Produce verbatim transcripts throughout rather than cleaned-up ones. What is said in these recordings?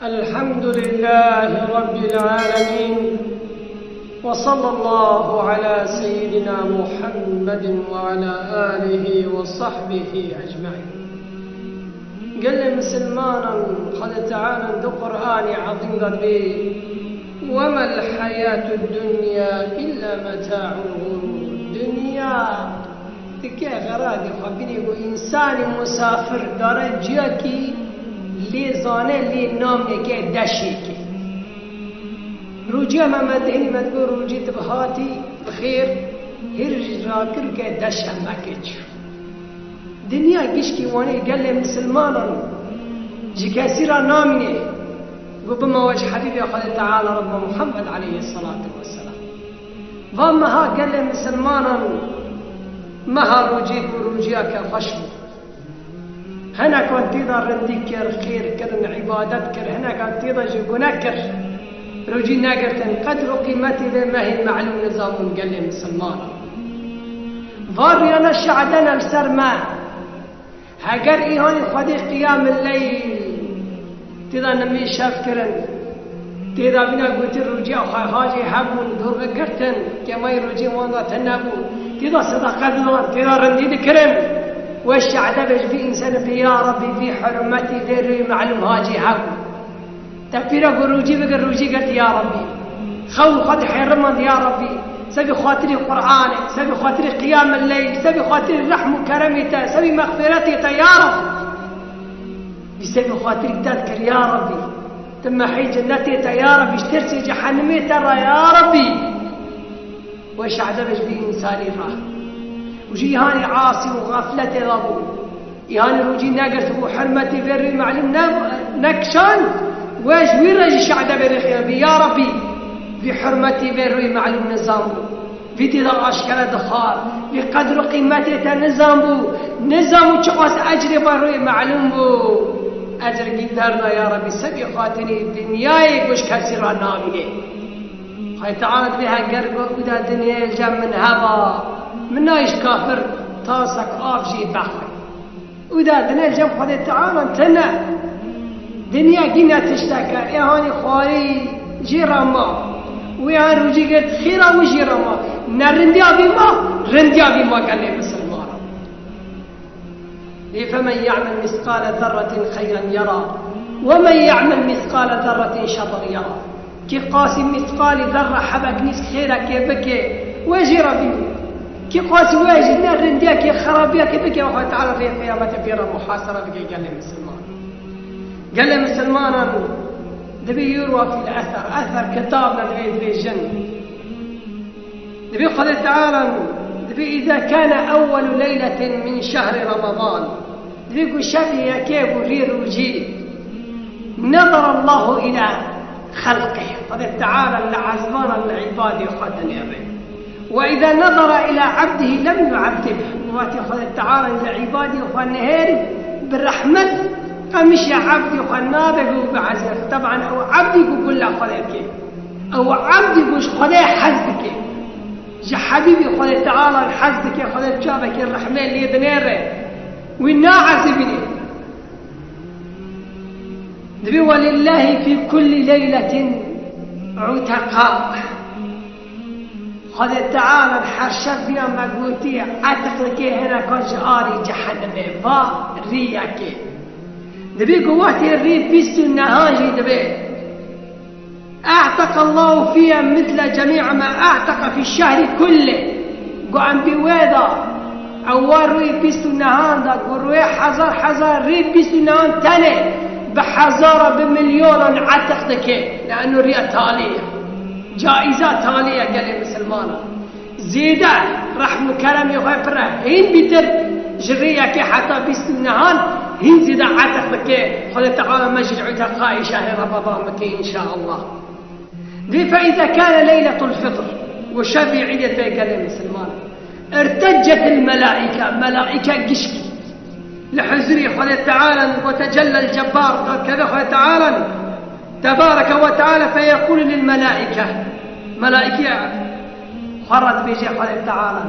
الحمد لله رب العالمين، وصلى الله على سيدنا محمد وعلى آله وصحبه أجمعين. Gelê misilmanan, Xwedê Teala di Qur'anê Ezîm de dibê: "وما الحياة الدنيا إلا متاع الغرور." Dinya dike xeradê xwe binê ku însanî musafir dare ciyakî lê zane, lê namêke deşêke. Rûciya me, me dihînî me digo rûcî tu bi hatî bi xêr, hêr jî rakir ke deşe meke çû. Dinya gişkî wanê gelê misilmanan ji kesî re namîne. Got bima we ji Hebîbê Xwedê Teala re, bi Muhammed aleyhisselatu vesselam. Va meha gelê misilmanan meha rûcî bû, rûciyeke xweş bû. Hinekan tê de rindî kir, xêr kirin, îbadet kir, hinekan tê de jî gune kir. Rûcî negirtin, qedr û qîmetê vê mehê melûm nizanbûn gelê misilmanan. Va riyana şe'dene li ser me. Heger îhanî Xwedê qiyamil leyl tê de nimî şev kirin, tê de vîna gotî rûciya xwe hacî hebûn, dûr vegirtin, kêmayî rûcî wan de tune bû, tê de sedeqe didan, tê de rindî dikirin. We şe'de be ji vî însanê bê, ya Rebbî, vî hurmetî vê rûyê melûm hacî hebû. Te pîra ku rûcî bigir, rûcî girt, ya Rebbî. Xew xwe dihêrimand, ya Rebbî. Sebî xatirî Qur'anê, sebî xatirî qiyamil leyl, sebî xatirî rehm û keremê te, sebî mexfîretê te, ya Rebbî. Vî sebî xatirî te dikir, ya Rebbî. Tu mehî cennetê te, ya Rebbî. Ji tirsê cehennemê te re, ya Rebbî. We şe'de be ji vî însanî re. Û jî îhanî asî û xefletê de bû. Îhanî rûcî negirt û hurmetî vê rûyê melûm ne-, nekişand, we ji wî re jî şe'de bê rêxiya bî. Ya Rebbî, vî hurmetî vê rûyê melûm nizanbû. Vî tê de aşkere dixwar. Vî qedr û qîmetê te nizanbû. Nizanbû çiqas ecrê vê rûyê melûm bû. Ecr gî derda, ya Rebbî, sebî xatirî dinyayê ku ji kesî re namîne. Xwedê Teala dibê heger got, "Uda dinyayê li cem min heba, min nayîşt kafir tasek av jî bexwe." Uda dinyayê li cem Xwedê Teala tune. Dinya gîne tişteke, ê hanî xwarî jî re ma. Wê han rûcî girt, xêra wî jî re ma. Ne rindiya vî ma, rindiya vî ma gelê misilmanan. Lê فمن يعمل مثقال ذرة خيرا يره ومن يعمل مثقال ذرة شرا يره. Kê qasî mîsqalî zerre hebek nîsk xêrekê bike, wê jê re bîne. Kê qasî wê jî ne rindiyekê, xerabiyekê bike, Xwedê Teala rê qiyametê pê re muhasebe bike gelê misilman. Gelê misilmanan dibê yurwa fîl eser, eser kitab ne dibê, dibê jin. Dibê Xwedê Teala, dibê, "إذا كان أول ليلة من شهر رمضان." Dibê ku şevê yekê bû rê rûcî, "نظر الله إلى خلقه." Xwedê Teala li ezmanan li îbadê xwe dinêre. "وإذا نظر إلى عبده لم يعذبه." Wextê Xwedê Teala li îbadê xwe nihêr, bi rehmet qemişê ebdê xwe nabe ku biezêr. Teban ew ebdî ku gula Xwedê dike. Ew ebdî ku ji Xwedê hez dike. Ji Hebîbê Xwedê Teala hez dike, Xwedê çavekê rehmê lê dinêre. Wî naezibîne. Dibê, "ولله في كل ليلة عتقاء." Xwedê Teala her şev bîna me gotî, etiq dike hineka ji arê cehennemê, va rî yekê. Dibê ku wextê rî bîst û nehan jî dibê. "أعتق الله فيها مثل جميع ما أعتق في الشهر كله." Ku em bi wê de, ew wa rûyê bîst û nehan de, ku rûyê hezar hezar rî bîst û nehan tenê bi hezara, bi milyonan etiq dike. Leano riya talî ye. Caiza talî ye gelê misilmanan. Zêde rehm û keremê xwe pir e. Hîn bîtir ji rê yekê heta bîst û nehan hîn zêde etiq dike. Xwedê Teala me jî ji uteqayê şehrê Remadan bike înşaallah. Dê فإذا كان ليلة الفطر, û şevê Îdê pê gelê misilman. ارتجت الملائكة, melaîke gişkî. Li huzurê Xwedê Teala, وتجلى الجبار, derkeve Xwedê Teala, tebareke ve teala, فيقول للملائكة. Melaîke xwe re dibêje Xwedê Teala.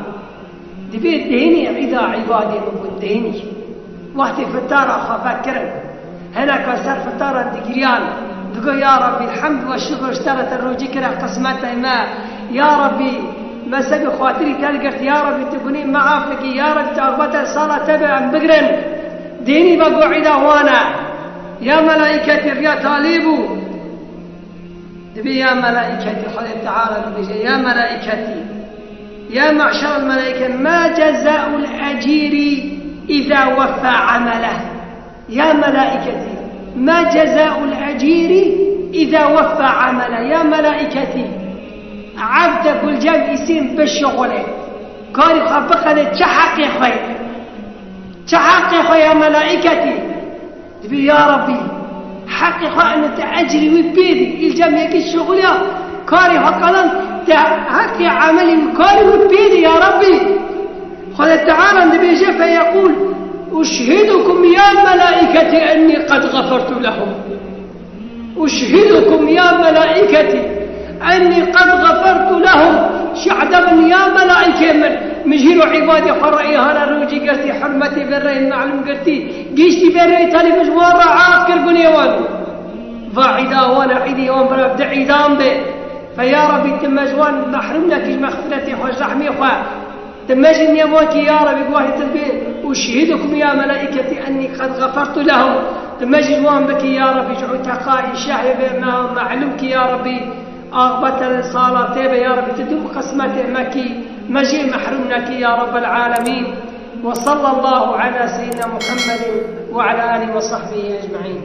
Dibê dihênî îda îbadê min bûn, dihênî. Wextê fitara xwe vekirin. Hineka ser fitaran digiriyan. Go, ya Rabbî, hemd we şikir ji te re, te rojî kire qismetê me. Ya Rabbî, me sebê xatirî te girtî. Ya Rabbî, tu gunê me af bikî. Ya Rabbî, tu axbeta sala te be em bigrin. Dênî ve go îda wan e. Ya melaîketî, riya talê bû. Dibê ya melaîketî, Xwedê Teala dibêje, ya melaîketî, ya me'şer el-melaîke, ma cezaul ecîrî îza weffa emeleh. Ya melaîketî, ma cezaul ecîrî îza weffa emeleh. Ya melaîketî, ebde gulcem îsîn bişixulê, karî xwe biqede, çi heqê xwe ye? Çi heqê xwe ya melaîketî? Dibê, ya Rabbî, heqê xwe ene, te ecrî wî pê dî. Îlcem yekî şixuliya, karê xwe qeden, te heqê emelî wî, karê wî pê dî, ya Rabbî. Xwedê Teala dibêje, feyeqûl, uşhidukum ya melaîketî ennî qed xefertu lehum. Uşhidukum ya melaîketî ennî qed xefertu lehum. Şehde bin ya melaîkê min. Min jî ro îbadê xwe re îhana rojî girtî, hurmetê vê reyê melûm girtî. Giştî vê reyê talî min ji wan re af kir gunê wan. Va îda wan e, îdî wan bira di îdan be. Fe ya Rabbî, tu me ji wan mehrûm nekî ji mexfiretê xwe, ji rehmê xwe. Tu me jî nêvan kî ya Rabbî, guhê tu bê, uşhidukum ya melaîketî ennî qed xefertu lehum. Tu me jî ji wan bikî ya Rabbî, ji uteqayî şehrê bê me melûm kî ya Rabbî, axbeta sala te be ya Rabbî, tu dû qismetê me kî, me jî mehrûm nekî ya Rabbel alemîn. Ve sallallahu ala seyyidina Muhammedin ve ala alihi ve sahbihi ecmaîn.